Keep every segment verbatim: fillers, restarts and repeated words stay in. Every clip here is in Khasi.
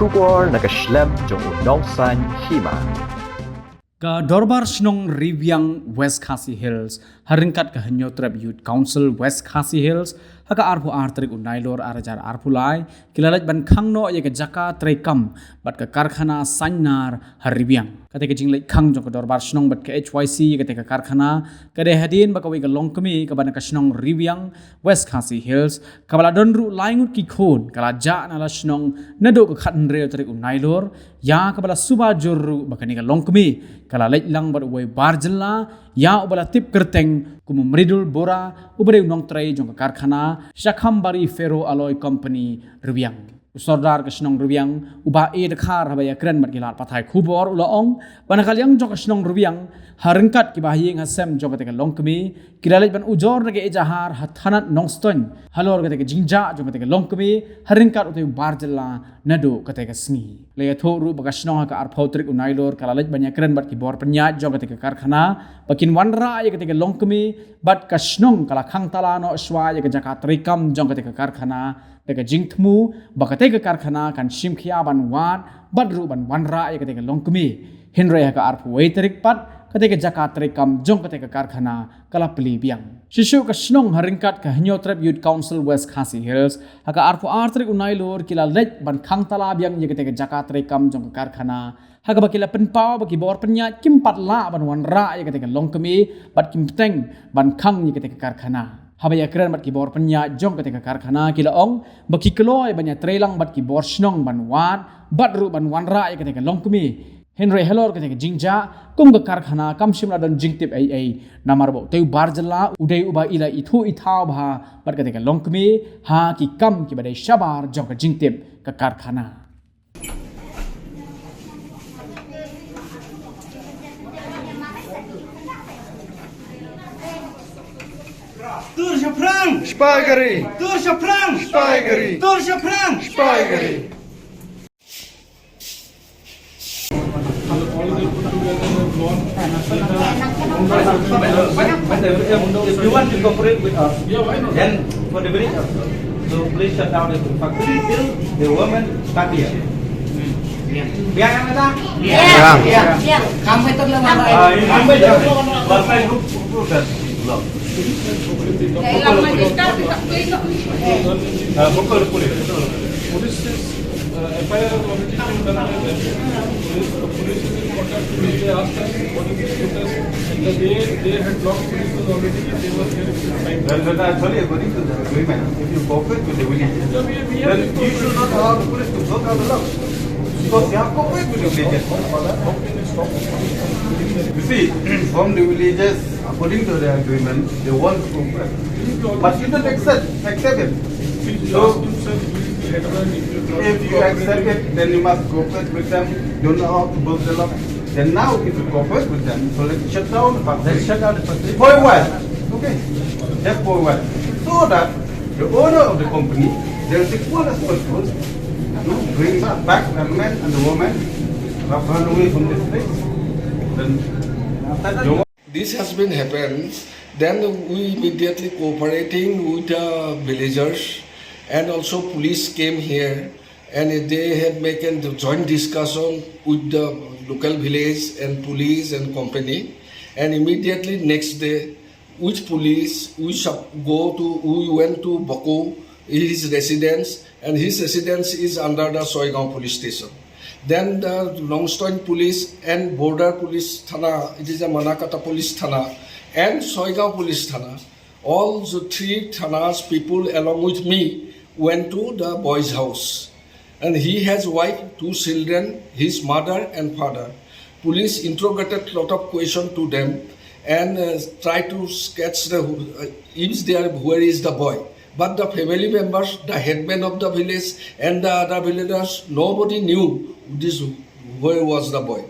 Khubor na ka shlem jong u Nongsaiñ Hima. Ka Dorbar Shnong Riwiang West Khasi Hills, ha ryngkat ka Hynñiewtrep Youth Council West Khasi Hills, ha ka arphew ar tarik u Nailur ar hajar arphew lai, ki la leit ban khang noh ïa ka jaka treikam bad ka karkhana Saiñnar ha Riwiang. Kata ka jingleit khang jong ka Dorbar Shnong bad ka H Y C ïa kata ka karkhana, ka dei hadien ba kawei ka longkmie kaba na ka shnong Riwiang West Khasi Hills, kaba la don ruh lai ngut ki khun, ka la jah na la shnong naduh ka khathynriew tarik u Nailur, ïa kaba la suba jur ruh ba kane ka longkmie ka la leit lang bad uwei u bar jylla, ïa uba la tip kyrteng kum u Mridul Bora, uba dei u nongtrei jong ka karkhana Shakhambari Ferro Alloy Company, Riwiang. U Sordar ka shnong Riwiang, u Bah A Dkhar, haba ïakren bad ki lad pathai khubor u la ong ba na ka liang jong ka shnong Riwiang, ha ryngkat ki bahaïing hasem jong kata ka longkmie, ki la leit ban ujor da ka ejahar ha thanat Nongstoiñ halor kata ka jingjah jong kata ka longkmie, ha ryngkat utei u bar jylla naduh kata ka sngi. La ïathuh ruh ba ka shnong ha ka arphew tarik u Nailur ka la leit ban ïakren bad ki bor pynïaid jong kata ka karkhana ba kin wanrah ïa kata ka longkmie, bad ka shnong ka la khang tala noh shuwa ïa ka jaka treikam jong kata ka karkhana, da ka jingthmu ba kata ka karkhana kan shim khia ban wad bad ruh ban wanrah ïa kata ka longkmie. Hynrei ha ka arphew wei tarik pat, kata ka jaka treikam jong kata ka karkhana ka la plie biang. Shisha ka shnong ha ryngkat ka Hynñiewtrep Youth Council West Khasi Hills, ha ka arphew ar tarik u Nailur ki la leit ban khang tala biang ïa kata ka jaka treikam jong ka karkhana, ha kaba ki la pynpaw ba ki bor pynïaid kim pat lah ban wanrah ïa kata ka longkmie bad kim bteng ban khang ïa kata ka karkhana. Haba ïakren bad ki bor pynïaid jong kata ka karkhana, ki la ong ba ki kloi ban ïatreilang bad ki bor shnong ban wad bad ruh ban wanrah ïa kata ka longkmie. Hynrei halor kata ka jingjah, kum ka karkhana kam shym la don jingtip ei ei, namar ba utei u bar jylla u dei uba i la ithuh ithaw bha bad kata ka longkmie ha ki kam kiba dei shabar jong ka jingtip ka karkhana. Tur shaphrang! Sipai kari! Tur shaphrang! Sipai kari! Tur shaphrang! Sipai kari! If you want to cooperate with us, then for the village also. So please shut down the factory till the women start here. Biang, biang, biang. Biang. Biang. Biang. Kami tu lah. Ah, ini kami je. Last time group, group dah. Uh, local police. Police is, uh, F I R has already been done by them. Police, the police is in contact with me. They asked us what is the status. The day they had blocked police was already, they were here in time. Well, but actually, according to the agreement, if you cooperate with the village, yeah, we, we then you should not allow the police to go down the road. Because you have cooperate with the villagers. You see, from the villagers, according to the agreement, they want to cooperate. But you don't accept, accept it. So, if you accept it, then you must cooperate with them. You don't know how to build the law. Then now, if you cooperate with them, so let's shut down the factory. Let's shut down the factory. For a while. Okay. Just for a while. So that the owner of the company, they will take full responsibility to bring back the men and the women who have run away from this place. Then after that, this has been happened, then we immediately cooperating with the villagers and also police came here and they had making the joint discussion with the local village and police and company, and immediately next day with police we sub-, go to, we went to Bako, his residence, and his residence is under the Soigaon police station. Then the Nongstoiñ police and border police thana, it is a Manakata police thana, and Soigaon police thana. All the three thanas people along with me went to the boy's house. And he has wife, two children, his mother and father. Police interrogated lot of question to them and, uh, try to catch the, uh, if they are, where is the boy. But the family members, the headman of the village and the other villagers, nobody knew this, where was the boy.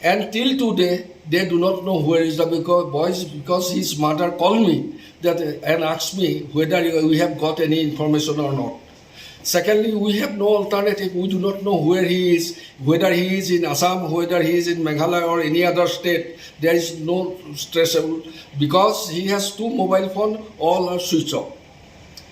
And till today, they do not know where is the, because, boy, because his mother called me that, uh, and asked me whether we have got any information or not. Secondly, we have no alternative. We do not know where he is, whether he is in Assam, whether he is in Meghalaya or any other state. There is no traceable because he has two mobile phone, all are switch off.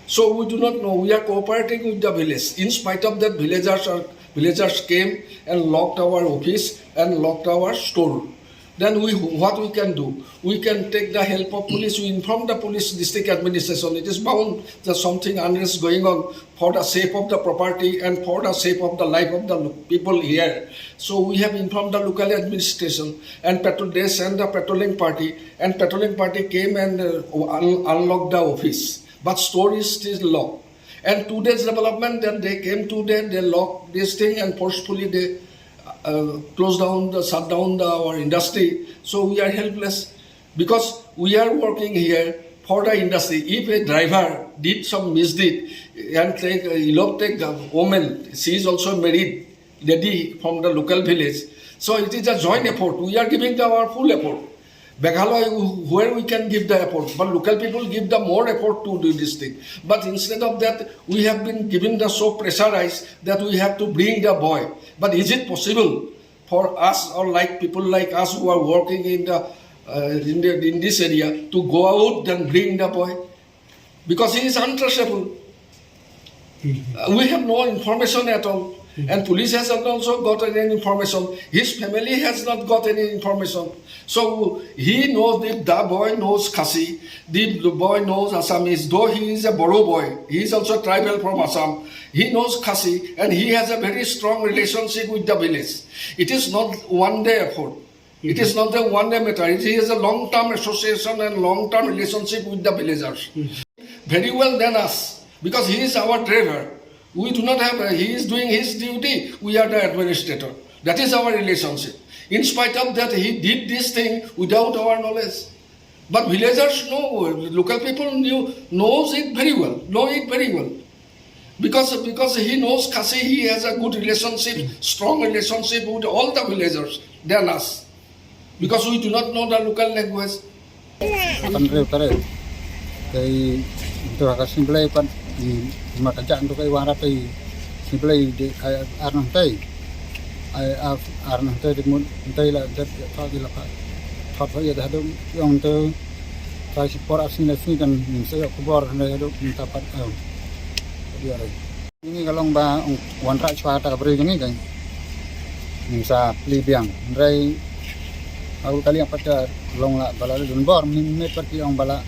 So we do not know. We are cooperating with the village. In spite of that, villagers are Villagers came and locked our office and locked our store. Then we, what we can do? We can take the help of police. We inform the police, district administration. It is bound that something unrest going on for the sake of the property and for the sake of the life of the lo- people here. So we have informed the local administration and patrol. They sent the patrolling party, and patrolling party came and uh, un- unlocked the office. But store is still locked. And today's development that they came today, they locked this thing and forcefully they uh, closed down, the, shut down the, our industry. So we are helpless because we are working here for the industry. If a driver did some misdeed and take, uh, elope take a woman, she is also married lady from the local village. So it is a joint effort. We are giving the, our full effort. Meghalaya, where we can give the effort, but local people give the more effort to do this thing. But instead of that, we have been given the so pressurized that we have to bring the boy. But is it possible for us or like people like us who are working in the uh, in, the, in this area to go out and bring the boy? Because he is untraceable. Uh, we have no information at all. And police has not also got any information. His family has not got any information. So he knows, if the boy knows Khasi, the boy knows Assamese, though he is a Boro boy, he is also tribal from Assam. He knows Khasi and he has a very strong relationship with the village. It is not one day effort. It is not a one day matter. It is a long term association and long term relationship with the villagers. Very well than us, because he is our driver. We do not have, he is doing his duty, we are the administrator. That is our relationship. In spite of that, he did this thing without our knowledge. But villagers know, local people knew, knows it very well, know it very well. Because, because he knows Khasi, he has a good relationship, strong relationship with all the villagers than us. Because we do not know the local language. Kan reu tare. Kai tu ka simple kan, ma ka jang tu kai wara tai simple de kai ar nang tai. Ai ar nang tai de mun tai la de pa de la pa. Thot ya da dum yong tu kai si por asin la sini kan nim sa yok kubor na ya dum ta pat. Dia rai. Ngi ka long ba ong wanrah chwa ta ka briew jong ngi kan. Ngi sa plie biang. Hynrei aku kali pat ka long la ba la don bor, ngi met pat ki ong ba la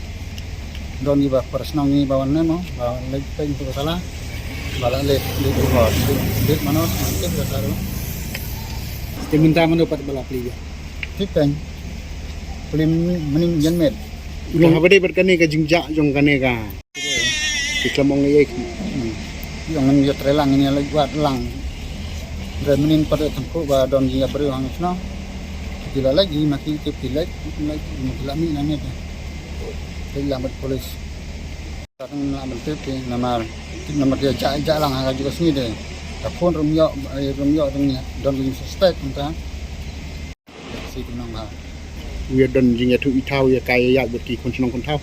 don ngi ba personal ngi ba wan ne mo ba lek peng tu ka sala. Ba la lek lek bor. Lek mano ngi ka sala. Te mynta mano pat ba la plie biang. Ti peng. Plie myn jan met. Long ha ba dei pat kane ka jingjah jong kane ka. Ki khlem ong ei ei. Ki ong ngan ïa trei lang, ngan ïa leit wad lang. Hynrei mynnin pat tang khuh ba don ïa briew hangno. Ki la leit, ki ma ki tip ki leit, ki leit, ki la mih nangne. Leit lang bad police. Ka tang la ban tip ki namar, tip namar ki ja ja lang ha ka ju ka sngi de. Ka phone rum ïoh, rum ïoh dang don ki suspect mynta. Ïa ka siti nong ha. U ïa don jingïathuh ithaw ïa ka ïa ïaid bad ki khun shnong khun thaw.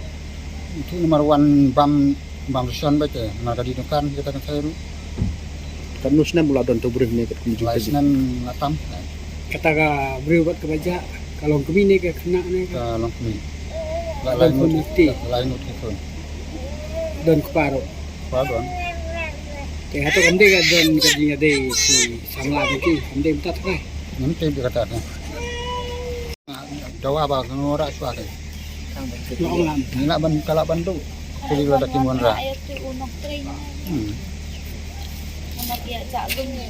Ithuh namar wan bam bam rishon bad te namar ka dei dukan kita kan thai ruh. Katno snem u la don to briew ne kat kum jingkati. Lai snem la tam. Kata ka briew bad kaba jah ka long kmie ne ka khynnah ne ka. Ka long kmie. La lai ngut. La lai ngut ki khun. Don kpa ruh. Kpa don. Te hato kam dei ka don ka jingïadei ki samla ki kam dei mynta trai. Ngam tip ïa kata ka. Dawa ba ka ngora shuwa ka. Ngi lah ban ka lah ban tu. Te lada ki wanrah. Hmm.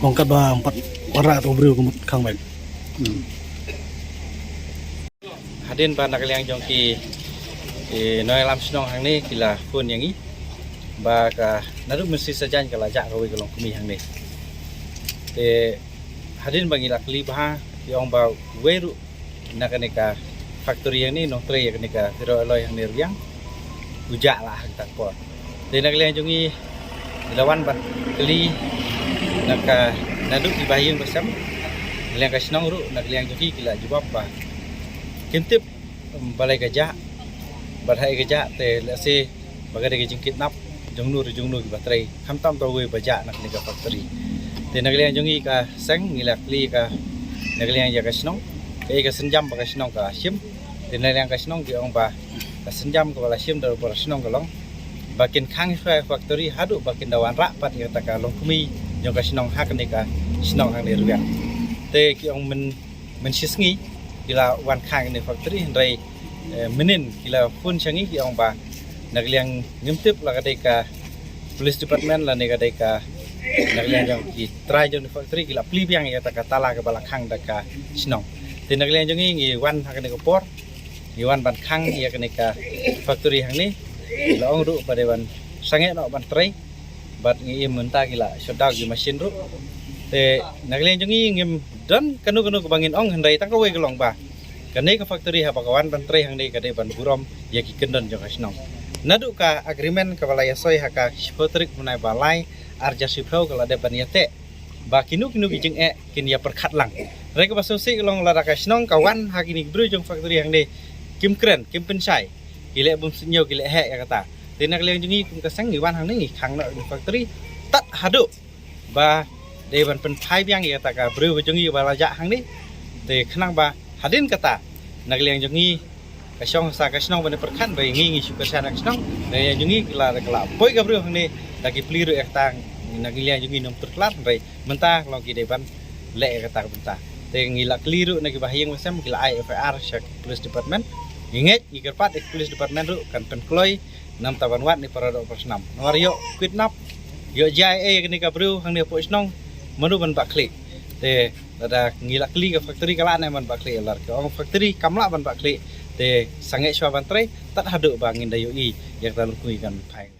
Ong katba ym pat wanrah to briew ka mut khang bad. Hmm. Hadien ba na ka liang jong ki, ki nongïalam shnong hangne ki la phone ïa ngi ba ka naduh mynstep sajan ka la jah kawei ka longkmie hangne. Te hadien ba ngi la kylli bha ki ong ba uwei ruh na kane ka factory hangne, nongtrei ïa kane ka ferro alloy hangne ruh ïa u jah la ha kata ka por. Te na ka liang jong ngi, ngi la wan ban kylli na ka naduh ki bahaïing basem, na ka liang ka shnong ruh, na ka liang jong ki ki la jubab ba kim tip, um, balei ka jah, balei ka jah te lehse ba ka dei ka jingkidnap jongno re jongno kiba trei, khamtam uta uwei ba jah na kane ka factory. Te na ka liang jong ngi ka seng ngi la kylli ka na ka liang ïa ka shnong, kaei ka sienjam ba ka shnong ka shim. Te na ka liang ka shnong ki ong ba ka sienjam kaba la shim da u para shnong ka long ba kin khang shuwa ïa ka factory haduh ba kin da wanrah pat ïa kata ka longkmie jong ka shnong ha kane ka shnong hangne Rwiang. Te ki ong mynnin mynnin shi sngi ki la wan khang kane factory, hynrei mynnin ki la phone sha ngi ki ong ba na ka liang ngim tip la ka dei ka police department lane ka dei ka, na ka liang jong ki trai jong factory ki la plie biang ïa kata ka tala kaba la khang da ka shnong. Te na ka liang jong ngi ngi wan ha kane ka por, ngi wan ban khang ïa kane ka factory hangne. Ki la ong ruh ba dei ban sangeh noh ban trei, bad ngi im mynta ki la shutdown ki machine ruh. Te na ka liang jong ngi ngim don kano kano kaba ngin ong, hynrei tang kawei ka long ba kane ka factory haba ka wan ban trei hangne ka dei ban burom ïa ki kyndon jong ka shnong. Naduh ka agreement kaba la ïasoi ha ka shiphew tarik bnai ba lai ar hajar shiphew ka la dep ban ïateh ba kino kino ki jingeh kin ïa pyrkhat lang. Hynrei kaba sngewsih ka long lada ka shnong ka wan ha kine ki briew jong factory hangne kim kren kim pynshai, ki leh bym sngewthuh, ki leh heh ïa kata. Te na ka liang jong ngi kum ka seng ngi wan hangne ngi khang noh factory tad haduh ba dei ban pynphai biang ïa kata ka briew ka jong ngi ba la jah hangne. Te khnang ba hadien kata na ka liang jong ngi ka shong sa ka shnong ban pyrkhat, ba ngi ngi shu kyrshan ka shnong. Na ka liang jong ngi ka la, ka la poi ka briew hangne da ki plie ruh ïa kata, na ka liang jong ngi nym tur klar, hynrei mynta long ki dei ban leh ïa kata ka bynta. Te ngi la kylli ruh na ki ba ha ïing ba sem, ki la ai F I R sha police department. Ngi ngeit, ngi kyrpad ïa police department ruh kan pynkloi namar ban wad ïa ki para doh para snam. Namar ïoh kidnap, ïoh jia ïa kane ka briew hangne hapoh shnong, mano ban bah khlieh? Te lada ngi la kylli ka factory ka lah ne ban bah khlieh, lada ka ong factory kam lah ban bah khlieh, te sangeh shuwa ban trei tad haduh ba ngin da ïohi ïa kata lyngkhuh kan phai.